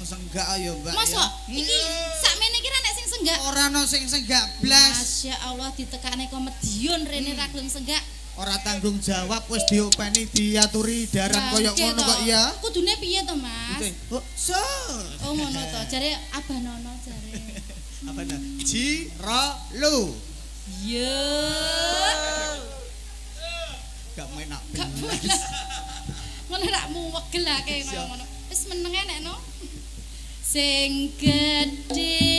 senggak ya, Mbak. Mosok ya. iki sakmene iki ra nek sing senggak. Ora ono sing senggak blas. Masya Allah, ditekane kok Medion rene ra gelem senggak. Ora tanggung jawab, wis diopeni, diaturi daran koyo Bangke ngono to. Kok ya. Kudune piye to, Mas? Gitu. Oh, so. Oh, ngono to. Jare Abah Nono jare. Apa nah? Ji ro lu. Iya. Gak menak. Gak boleh. Ngono rak muwegelake Iya. ngono. Wis meneng enek no. Sing gedhe